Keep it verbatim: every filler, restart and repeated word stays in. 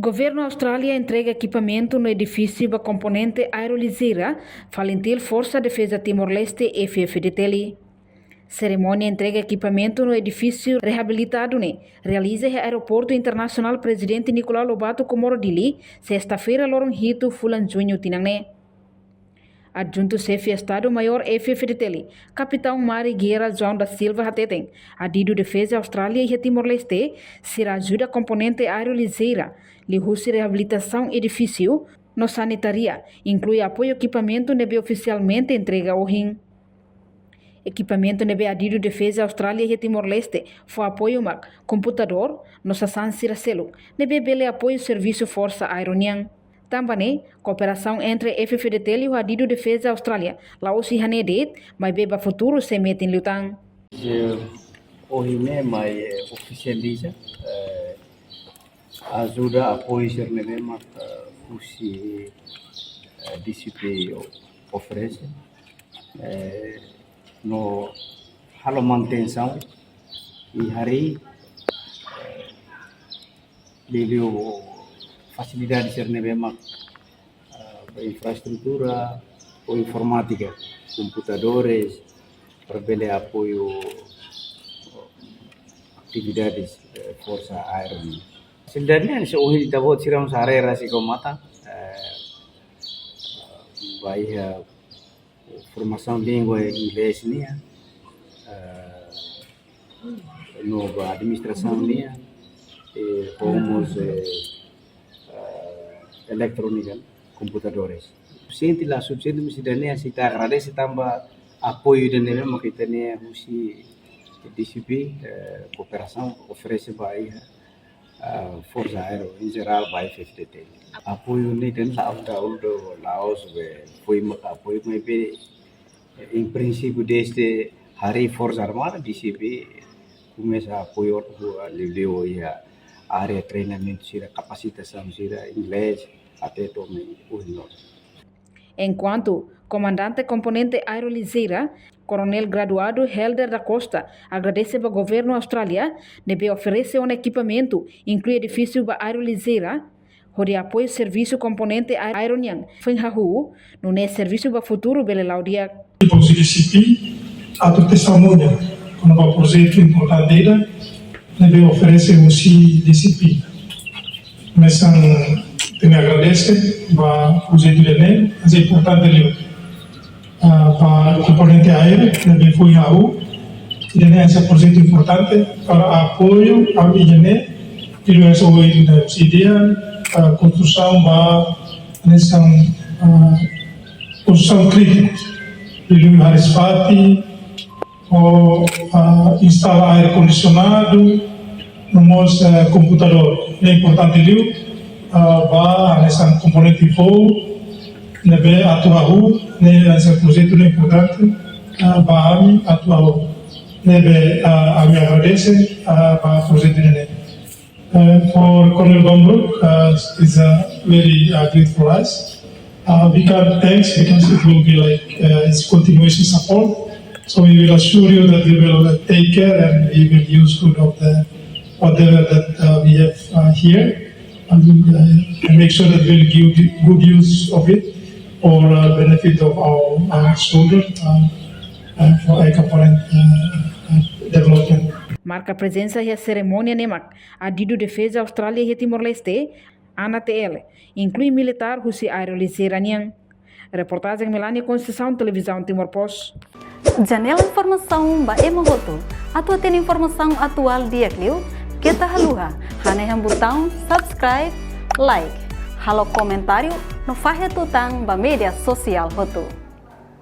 Governu Austrália entrega ekipamentu no edifísiu ba komponente aerolijeira FALINTIL Forsa Defeza Timor-Leste, F F D T L. Serimónia entrega ekipamentu no edifísiu reabilitadu ne'e realiza iha Aeroportu Internasionál Prezidente Nicolau Lobato Comoro Dili, sesta-feira, loron hitu fulan Juñu tinan ne'e. Adjuntu Xefe Estadu Maiór F F D T L, Kapitaun Mari Guerra João da Silva hateten, adidu defeza Austrália iha Timor-Leste, sira ajuda komponente aerolijeira, liuhusi reabilitasaun edifísiu no sanitaria, inklui apoiu ekipamentu ne'ebé ofisialmente entrega ohin. Ekipamentu ne'ebé adidu defeza Austrália iha Timor-Leste fó apoiu mak komputadór no sasán sira seluk, ne'ebé bele apoiu servisu Forsa Aéreo nian. Tanba ne'e, kooperasaun entre F F D T L ho adidu defeza Austrália la'ós iha ne'e de'it, maibé ba futuru sei metin liután. Ohin ne'e mai, eh, ofisializa, eh, ajuda apoiu sira ne'ebé mak, eh, husi, eh, D C P o-, oferese, eh, no halo manutensaun iha rai, eh, liuliu fasilidade sira ne'ebé mak, ah, ba infraestrutura ou informátika, komputadores, para bele apoiu atividades, eh, Forsa Aéreo nian. Fasilidade nian, se ohin ita-boot sira mós haree rasik ho matan, eh, ba iha formasaun língua inglés nian, eh, no ba administrasaun nian, eh, ho mós, eh, eh, eletrónika, komputadores. Sente la sufisiente, mas ida-ne'e sei ita agradese tanba apoiu ida-ne'e mak ita-nia husi D C P, eh, kooperasaun oferese ba iha, ah, Forsa Aéreo, em geral, ba F F D T L. Apoiu ne'e dehan la udah udah la'ós be foin mak apoiu, maibé, eh, em princípio, desde harii Forsa Armada, D C P komesa apoiu ho liuliu iha área treinamentu sira, kapasitasaun sira, inglés, até to'o ohin loron. Enkuantu, Komandante Komponente Aerolijeira, Koronél Graduadu Helder da Costa, agradese ba Governu Austrália ne'ebé oferese ona ekipamentu, inklui edifísiu ba aerolijeira, hodi apoiu servisu komponente aéreo nian foin hahú, nune'e servisu ba futuru bele la'o di'ak. Husi D C P, atu testemuña kona-ba projetu importante ida ne'ebé oferese husi D C P. Mesak ita-nia agradese ba projetu ida-ne'e, mas importante liu. Ah, ba komponente aéreo, ne'ebé foin hahú, ida-ne'e hanesan projetu importante para apoiu ami iha ne'e, liuliu S O I ida subsidia, ah, konstrusaun ba hanesan, ah, konstrusaun krítiku, liuliu hariis-fatin, ho, ah, instala aire kondisionadu, no mós, eh, komputadór. Ne'e importante liu, ah, ba hanesan komponente voo, ne'ebé atu hahú, ne'e hanesan projetu ne'e importante, ah, ba ami atu hahú. Ne'ebé, ah, ami agradese, ah, ba projetu ne'e. Uh, for Colonel Bambruk, uh, is, uh, very, uh, grateful us. Uh, we can't thanks because it will be like, uh, it's continuation support. So we will assure you that we will, uh, take care and we will use good of the, whatever that, uh, we have, uh, here, and, uh, and make sure that we'll give good use of it for, uh, benefit of our, our soldier, uh, and for air component, uh, uh, development. Marka prezensa iha serimónia ne'e mak adidu defeza Austrália iha Timor-Leste, ANATL, inklui militár husi aerolijeira nian. Reportajen Melania Conceição, Televizaun Timor Post. Janela informasaun ba ema hotu. Atu hatene informasaun atuál di'ak liu, keta haluha hanehan butaun subscribe, like, halo komentáriu no fahe tutan ba média sosiál hotu.